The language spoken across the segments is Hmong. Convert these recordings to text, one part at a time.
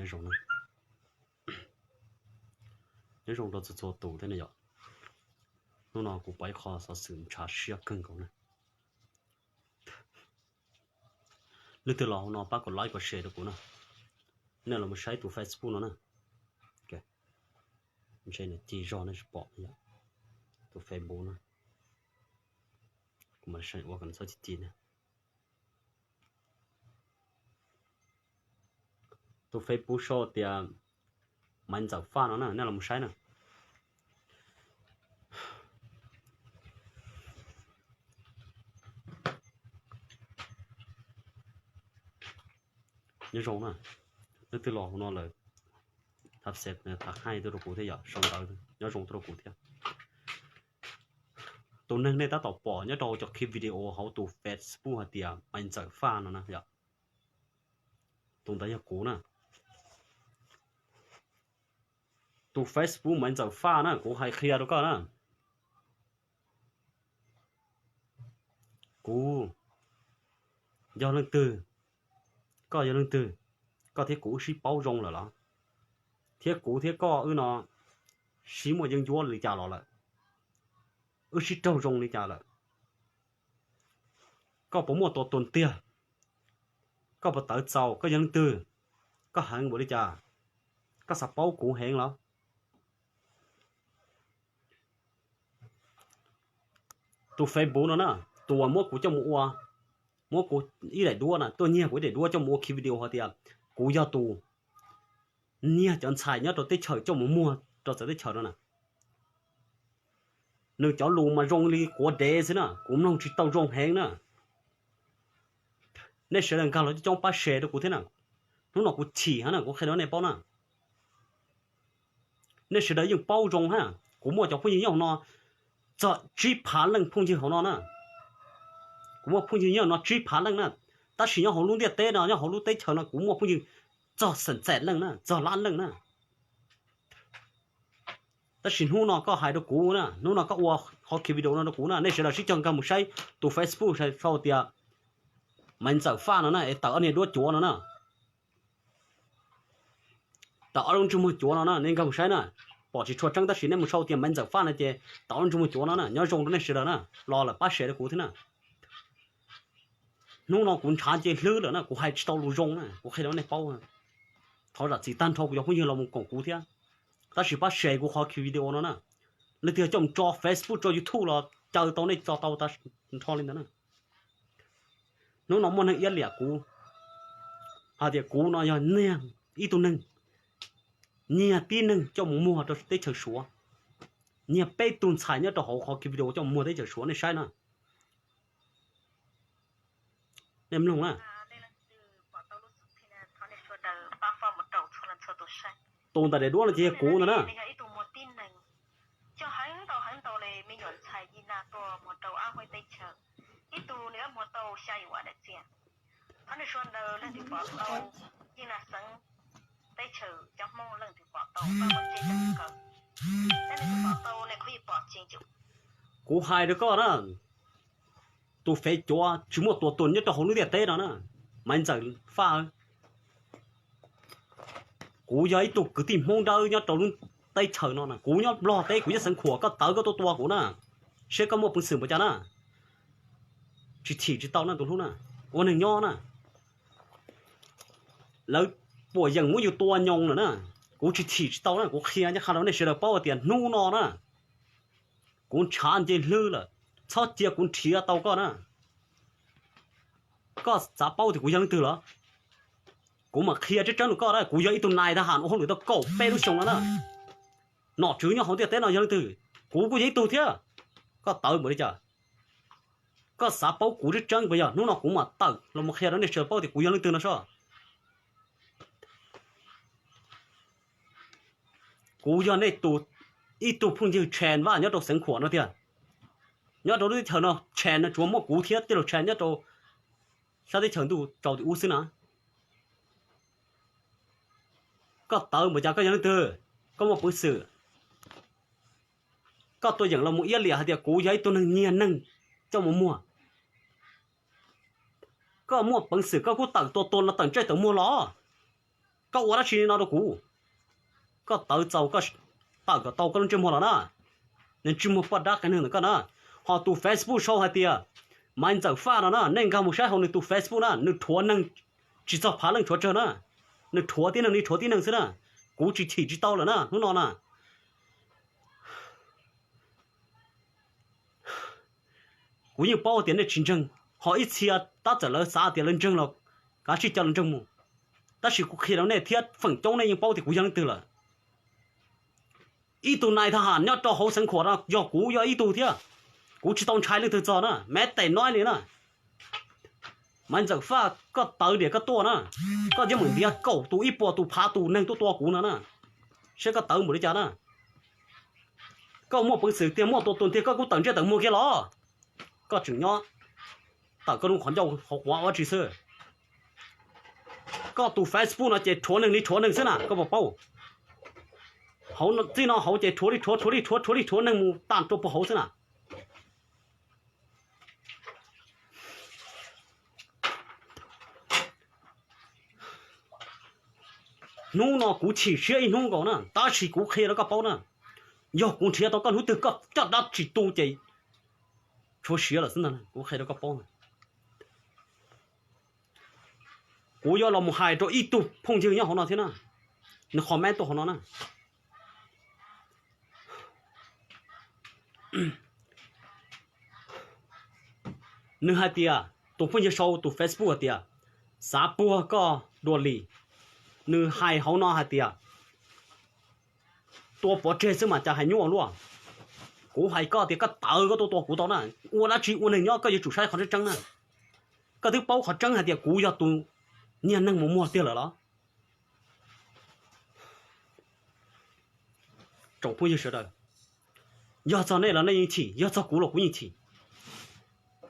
Nyob zoo, nyob zoo rau txhua txhua tus thiab ne yom. Hnub no kuv pom ib qho xov xwm ntshav siab kawg nkaus na. Leej twg los hauv no pab kom like kom share rau kuv na. Nej los mus saib tus Facebook no na. Ntshe nws ci zog nej tsis pom yom. Tus Facebook na. Kuv mam li saib ua kom nws txhob ci ci na. Tus Facebook sau tias Maiv Ntxawm Faj no na, nej los mus saib na. Nyob zoo na, leej twg los hauv no lawm, thab xev thab haij tuaj rau kuv thiab yom, sau ntawv nyob zoo tuaj rau kuv thiab. Tus neeg nej tab tom pom nyob rau cov clip video hauv tus Facebook hais tias Maiv Ntxawm Faj no na yom. Tus ntawd yog kuv na. Tus Facebook Maiv Ntxawm Faj na, kuv hais qhia rau koj na. Kuv yog leej twg, koj yog leej twg, koj thiab kuv wb sib paub zoo lawm los? Thiab kuv thiab koj wb no sib muaj yeeb ncuab li cas los lawm? Wb sib raug zoo li cas lawm? Koj puas muaj tua tuag tiag? Koj puas tawv txaus? Koj yog leej twg? Koj heev npaum li cas? Koj xav paub kuv heev los? Tus Facebook no na, tus uas muab kuv coj mus ua, muab kuv ib daim duab na, tuaj nyiag kuv ib daim duab coj mus ua ki video hais tias kuv yog tus nyiag cov ntxhais nyob rau teb chaws coj mus muag rau txawv teb chaws no na. Nws cov lus mas zoo li quav dev xwb na, kuv mloog tsis tau zoo heev na. Nej sawv daws nkag los coob coob pab share rau kuv thiab na. Hnub no kuv chim hab na, kuv qhia rau nej paub na. Nej sawv daws yeej paub zoo hab, kuv muaj cov phooj ywg nyob hauv no txog tsib phav leej phooj ywg hauv no na. Kuv muaj phooj ywg nyob hauv no tsib phav leej na, tab sis nyob hauv lub ntiaj teb no, nyob hauv lub teb chaws no kuv muaj phooj ywg txog xeem txaim leej na, txog lab leej na. Tab sis hnub no koj hais rau kuv na, hnub no koj ua qhov ki video no rau kuv na, nej sawv daws sib cog nkag mus saib tus Facebook sau tias Maiv Ntxawm Faj no na, es tawm ob niag duab cuav no na. Tawm ob lub ntsej muag cuav no na, nej nkag mus saib na. Pom tsis tshua tseeb tab sis nej mus sau tias Maiv Ntxawm Faj no ces tawm ob lub ntsej muag cuav no na, nyob zoo rau nej sawv daws na, los lawm pab share rau kuv thiab na. Hnub no kuv ntshav nce hlwb lawm na, kuv hais tsis tau lus zoo na, kuv qhia rau nej paub. Thov zam txim tag nrho kuv cov phooj ywg los mus koom kuv thiab, tab sis pab share kuv qhov ki video no na. Leej twg coj mus tso Facebook tso YouTube los caw tau nej tso tau tag nrho li ntawd na. Hnub no muaj neeg iab liam kuv hais tias kuv no yog niag ib tug neeg nyiag tib neeg coj mus muag rau teb chaws Suav, nyiag peb tug ntxhais nyob rau hauv qhov ki video coj mus muag teb chaws Suav, nej saib na. Nej mloog na. Tus ntawm daim duab no ces yog kuv ntag na. Kuv hais rau koj na, tus fev cuav tsis muaj tua tuag nyob rau hauv lub ntiaj teb no na, Maiv Ntxawm Faj. Kuv yog ib tug kwv tij Hmoob Dawb nyob rau lub teb chaws no na, kuv nyob Nplog teb, kuv nyob Xeev Khuam, koj tawv koj tuaj tua kuv na, seb koj muaj peev xwm npaum cas na. Tsis chim tsis tau na tus hlub na, ua neeg nyob na. Lawv puas yeem muab yus tua nyoos lawm na, kuv tsis chim tsis tau na, kuv qhia ncaj qha rau nej sawv daws paub tias hnub no na, kuv ntshav nce hlwb lawm, txhob cia kuv nrhiav tau koj na. Koj xav paub tias kuv yog leej twg los? Kuv mam qhia tseeb tseeb rau koj na, kuv yog ib tug nais thab ham ua hauj lwm tau kaum peb lub xyoo no na. Nom tswv nyob hauv ntiaj teb no yog leej twg? Kuv kuj yog ib tug thiab. Koj tawv npaum li cas? Koj xav paub kuv tseeb tseeb puas yog? Hnub no kuv mam tawm los mus qhia rau nej sawv daws paub tias kuv yog leej twg no sob. Kuv yog nej tus, ib tug phooj ywg Tshee Vaj nyob rau Xeev Khuam no tiag. Nyob rau lub teb chaws no Tshee no tsuas muaj kuv thiab tij laug Tshee nyob rau sab teb chaws ntuj tsaus tim ub xwb na. Koj tawv npaum cas, koj yog leej twg? Koj muaj peev xwm? Koj tuaj yeem los mus iab liam hais tias kuv yog ib tug neeg nyiag neeg coj mus muag. Koj muaj peev xwm koj kuj tawm tua tua los tawm ntsej tawm muag los. Koj ua dab tsi li no rau kuv? Koj tawv txaus koj tawm kom tau koj lub ntsej muag los na. Nws ntsej muag poj dab qev neeg ntawm koj na. Ho tus Facebook sau hais tias Maiv Ntxawm Faj no na, nej nkag mus saib hauv nws tus Facebook na, nws rhuav neeg tsis txog phav leej tshuav tsawg na. Nws rhuav tib neeg li rhuav tib neeg xwb na. Kuv tsis chim tsis tau lawm na hnub no na. Kuv yeej paub tias nej tsis ntseeg, ho ib txhia tab txawm lawv xav tias lawv ntseeg los kav tsij coj lawv ntseeg mus. Tab sis kuv qhia rau nej thiab feem coob nej yeej paub tias kuv yog leej twg lawm. Ib tug nais thab ham nyob rau hauv xeev khuam no yog kuv yog ib tug thiab. Kuv tsis tau ntshai leej twg txog na, me tes nob li na. Maiv Ntxawm Faj, koj tawv diam koj tuaj na. Koj yuav meem ntiav kaum tus ib puas tus phav tus neeg tuaj tua kuv no na, seb koj tawv npaum li cas na. Koj muaj peev xwm tiag muaj tua tus tiag koj kuj tawm ntsej tawm muag kiag los. Koj tseem nyob tawm koj lub qhov ncauj qhov quav ua dab tsi xwb? Koj tus Facebook no ces rhuav neeg li rhuav neeg xwb na koj puas paub? Hauv txij no hauv ces rhuav li rhuav rhuav li rhuav rhuav li rhuav neeg mus tag rau puag hauv xwb na. Hnub no kuv chim siab ib hnub nkaus na, tab sis kuv qhia rau koj paub na, yog kuv nrhiav tau koj hnub twg koj coj dab tsi tu ces tshuav siav lawm xwb ntag, kuv qhia rau koj paub na. Kuv yuav los mus hais rau ib tug phooj ywg nyob hauv no thiab na, nws comment tuaj hauv no na. Nws hais tias, tus phooj ywg sau tus Facebook hais tias, xav puag koj dua li. Nws hais hauv no hais tias, tua pov tseg xwb mas cas hais nyuaj ua luaj. Kuv hais koj tias koj tawv koj tuaj tua kuv tau na, ua dab tsi ua neeg nyob koj yuav tsum saib qhov tseeb tseeb na. Koj twb paub qhov tseeb hais tias kuv yog tus nyiag neeg mus muag tiag lawm los? Tsoom phooj ywg sawv daws, yog txog nej los nej yeej chim, yog txog kuv los kuv yeej chim.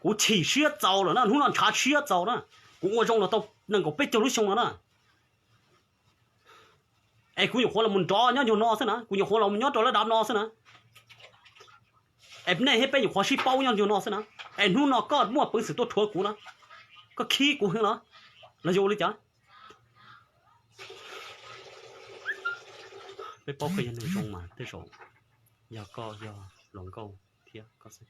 Kuv chim siab txaus lawm na, hnub no ntshav siab txaus na. Kuv ua zoo los tau nees nkaum peb caug lub xyoo no na. Es kuv nyuam qhuav los mus nrov nyob nyuag no xwb na, kuv nyuam qhuav los mus nyob rau lab dav no xwb na. Es nej thiab peb nyuam qhuav sib paub nyob nyuag no xwb na. Es hnub no koj muaj peev xwm tuaj rhuav kuv na, koj khib kuv heev los, los yog ua li cas? Peb paub koj yog neeg zoo mas tej zaum yog koj yog hluas nkauj thiab koj xwb.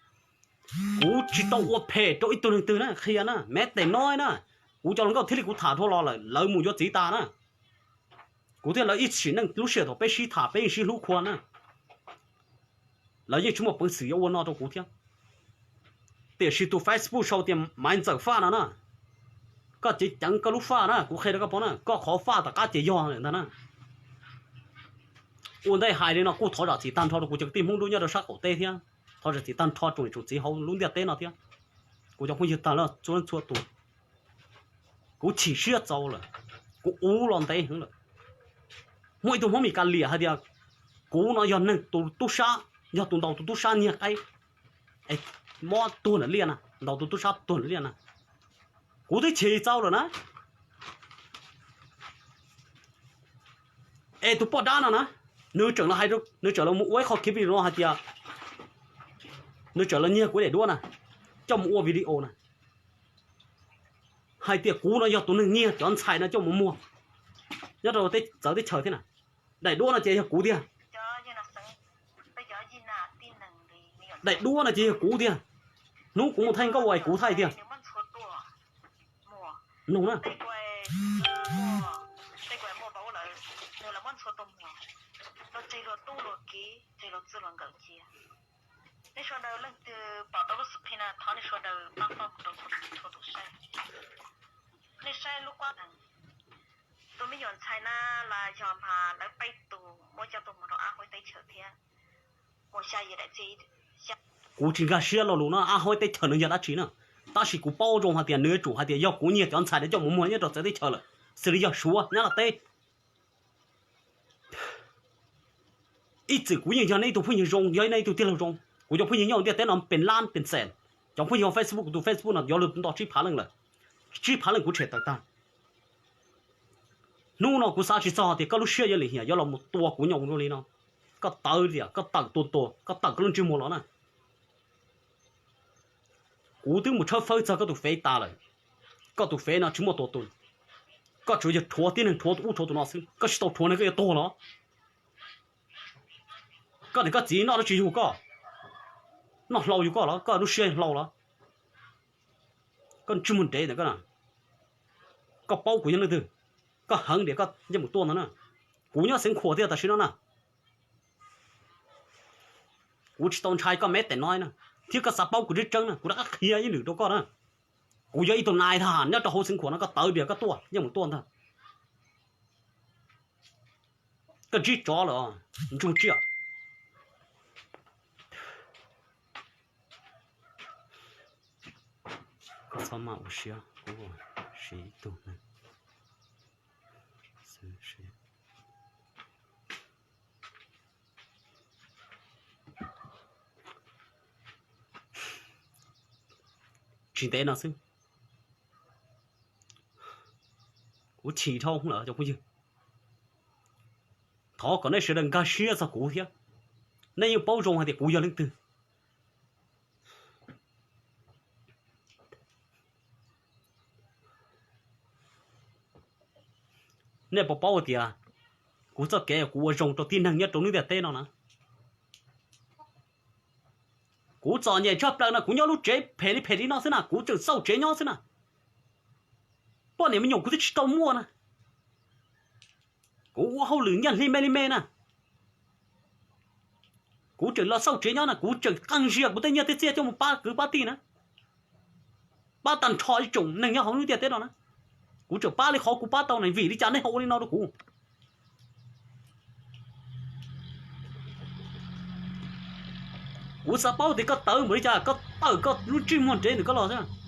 Kuv tsis tau ua phem rau ib tug neeg twg na, qhia na, me tes no na. Kuv cov hluas nkauj thiaj li kuv tham dhau los lawm, lawv mus yuav txiv tas na. Kuv thiab lawv ib sim neej lub sij hawm thaum peb sib tham peb yeej sib hlub qhua na. Lawv yeej tsis muaj peev xwm yuav ua no rau kuv thiab. Tiam sis tus Facebook sau tias Maiv Ntxawm Faj no na, koj ceev ceev koj lub faj na, kuv qhia rau koj paub na, koj qhov faj tom qab ces yog ntag na. Ua ntej hais li no kuj thov zam txim tag nrho rau kuv cov kwv tij Hmoob Dub nyob rau sab qaum teb thiab, thov zam txim tag nrho tsoom niam tsoom txiv hauv lub ntiaj teb no thiab. Kuv cov phooj ywg tag lawm txhua leej txhua tus, kuv chim siab txaus lawm, kuv ua los ntev heev lawm. Muaj ib tug Hmoob Mes Kas liam hais tias kuv no yog neeg tus tub sab, yog tus ntaus tus tub sab nyiag qaib, es mob tuag nram liaj na, ntaus tus tub sab tuag nram liaj na. Kuv twb chim txaus lawm na. Es tus poj dab no na, nws tseem los hais, nws tseem los mus ua ib qho khiv video no hais tias, nws tseem los nyiag kuv daim duab na, coj mus ua video na, hais tias kuv no yog tus neeg nyiag cov ntxhais no coj mus muag nyob rau teb, txawv teb chaws thiab na. Daim duab no ces yog kuv tiag. Daim duab no ces yog kuv tiag. Hnub kuv mus thaij nkauj es kuv thaij tiag. Mloog na. Nej saib lub kuab, tus me nyuam ntxhais na, los yog mas lawv peb tus muab coj tuaj mus rau ab huab teb chaws thiab. Kuv tsis nkag siab lo lus no, ab huab teb chaws nws yog dab tsi na, tab sis kuv paub zoo hais tias nws yuav tsum hais tias yog kuv nyiag cov ntxhais no coj mus muag nyob rau txawv teb chaws lawm, xws li yog Suav, Nyab Laj teb. Ib txwm kuv yeej yog nej ib tug phooj ywg zoo, yog nej ib tug tij laug zoo. Kuv cov phooj ywg nyob hauv ntiaj teb no pes lab pes xees, cov phooj ywg hauv Facebook, kuv tus Facebook no yuav luag nto tsib phav leej lawm. Tsib phav leej kuv tshem tawm tag. Hnub no kuv xav tsis txog tias koj lub siab yuav lim hiam yuav los mus tua kuv nyob ua luaj li no. Koj tawv tias koj tawm tua tua, koj tawm koj lub ntsej muag los na. Kuv twb mus tshawb fawb txog koj tus fev tas lawm. Koj tus fev no tsis muaj tua tus. Koj tsuas yog rhuav tib neeg, rhuav tus ub rhuav tus no xwb, koj tsis tau rhuav neeg koj yuav tuag los? Koj niam koj txiv noj dab tsi yug koj? Noj hlau yug koj los? Koj lub siab hlau los? Koj ntsej muag ntev ntawm koj na. Koj paub kuv yog leej twg, koj heev tias koj yeej mus tuaj ntag na. Kuv nyob Xeev Khuam thiab tam sim no na. Kuv tsis tau ntshai koj me tes no na, thiab koj xav paub kuv tseeb tseeb na, kuv rov qab qhia ib lwm rau koj na. Kuv yog ib tug nais thab ham nyob rau hauv Xeev Khuam no, koj tawv tias koj tuaj yeej mus tuaj ntag. Koj ntsib tsov lawm, ntsoog tsiaj. Koj txhob maj ua siab, kuv siv ib tug neeg. Tsis ntev no xwb, kuv chim dhau lawm cov phooj ywg. Thov kom nej sawv daws nkag siab txog kuv thiab, nej yeej paub zoo hais tias kuv yog leej twg. Nej puas paub hais tias kuv txoj kev kuv ua zoo rau tib neeg nyob rau lub ntiaj teb no na? Kuv txom nyem tshaj plaws no, kuv nyob lub tsev phem li phem li no xwb na, kuv tseem xauj tsev nyob xwb na. Poj niam me nyuam kuv twb tsis tau muaj na. Kuv ua hauj lwm nyiaj hli me li me na. Kuv tseem los xauj tsev nyob na, kuv tseem qee zias kuv tej nyiaj tej txiaj coj mus pab kwv pab tij na, pab tag nrho ib tsoom neeg nyob hauv lub ntiaj teb no na. Kuv tseem pab li qhov kuv pab tau na, vim li cas nej ho ua li no rau kuv? Kuv xav paub tias koj tawv npaum li cas, koj tawm koj lub ntsej muag ntev ntawm koj los xwb.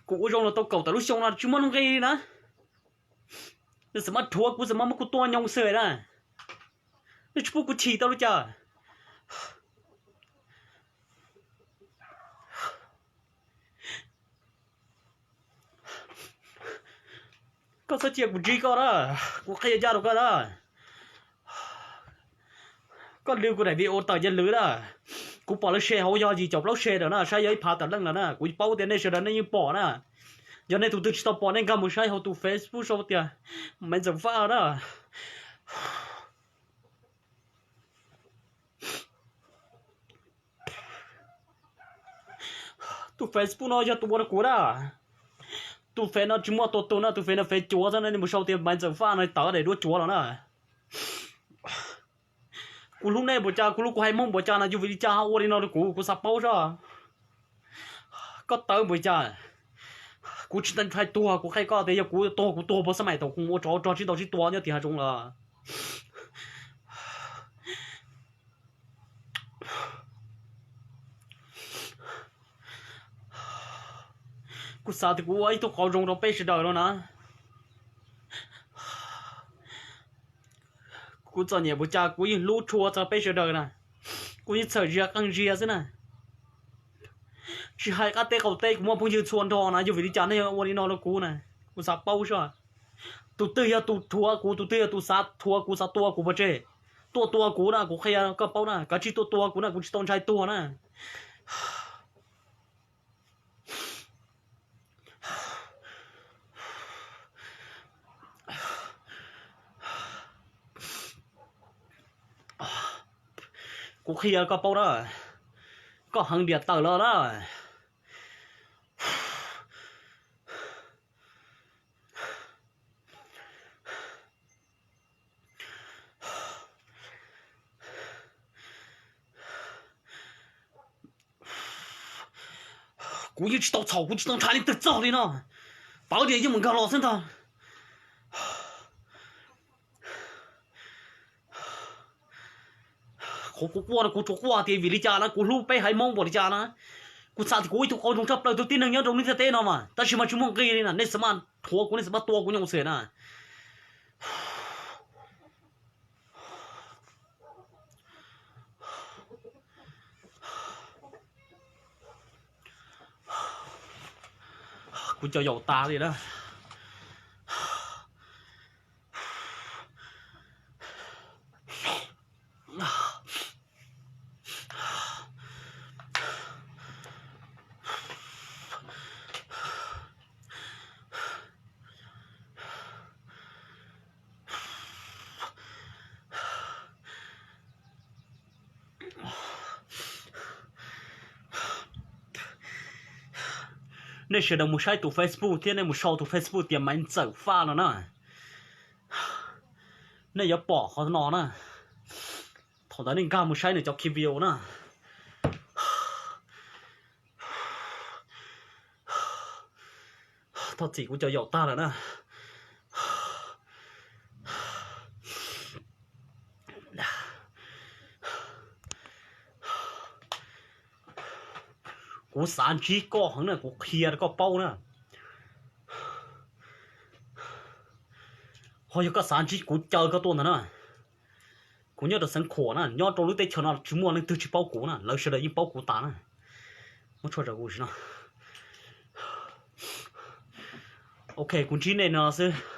Kuv ua zoo los tau kaum tawm lub xyoo no tsis muaj nuj nqis li na. Nej txawm mas rhuav kuv, txawm mas muab kuv tua nyoos xwb na, nej tsis pub kuv chim tau li cas? Koj txhob cia kuv ntsib koj na, kuv qhia ncaj rau koj na. Koj lwv kuv daim video tawm ces lwv na. Kuv pom lawv share hauv yog yim caum plaub share lawm na, saib yog ib phav tawm leej lawm na. Kuv paub tias nej sawv daws nej yeej pom na. Yog nej tus twg tsis tau pom nej nkag mus saib hauv tus Facebook sau tias Maiv Ntxawm Faj na. Tus Facebook no yog tus ua rau kuv na. Tus Face no tsis muaj tua tug na, tus Face no Face cuav xwb na, nej mus sau tias Maiv Ntxawm Faj no tawm daim duab cuav los na. Kuv hlub nej npaum cas, kuv hlub kuv haiv Hmoob npaum cas no, yog vim li cas ho ua li no rau kuv, kuv xav paub soj. Koj tawv npaum cas, kuv tsis ntshai tuag, kuv qhia koj tias yog kuv tuag, kuv tuag puas xab maim thaum kuv ua tsov rog tsis tau sib tua nyob tim hav zoov los. Kuv xav tias kuv ua ib tug qauv zoo rau peb sawv daws no na. Kuv txom nyem npaum cas kuv yeej hlub tshua txog peb sawv daws na. Kuv yeej txhawm zia qeej zia xwb na. Tsis hais qab teb qaum teb kuv muaj phooj ywg txhua nrho na, yog vim li cas nej ua li no rau kuv na? Kuv xav paub soj. Tus twg yog tus rhuav kuv, tus twg yog tus xav rhuav kuv, xav tua kuv pov tseg? Tuaj tua kuv na, kuv qhia koj paub na, kav tsij tuaj tua kuv na, kuv tsis tau ntshai tuag na. Kuv qhia koj paub na, koj heev diam tawm los na. Kuv yeej tsis tau txhaum, kuv tsis tau ntshai leej twg txog li no. Tawv tias yeej mus nkag los xwb ntag. Qhov kuv quaj no kuv tsuas quaj tias vim li cas na, kuv hlub peb haiv Hmoob npaum li cas na. Kuv xav tias kuv ua ib tug qauv zoo tshaj plaws rau tib neeg nyob rau lub ntiaj teb no mas, tab sis mas tsis muaj nqis li na, nej xav mas rhuav kuv, nej xav mas tua kuv nyoos xwb na. Kuv cov yaum tas li na. Nej sawv daws mus saib tus Facebook thiab nej mus sau tus Facebook tias Maiv Ntxawm Faj no na. Nej yuav pom qhov no na. Thaum ntawd nej nkag mus saib nws cov ki video na. Thov txim kuv cov yaum tag lawm na. Kuv xav ntsib koj heev na, kuv qhia rau koj paub na. Ho yog koj xav ntsib kuv caw koj tuaj ntag na. Kuv nyob rau xeev Khuam na, nyob rau lub teb chaws no tsis muaj leej twg tsis paub kuv na, lawv sawv daws yeej paub kuv tas na. Muab tshuaj rau kuv no. Ok, kuv ntsib nej no xwb.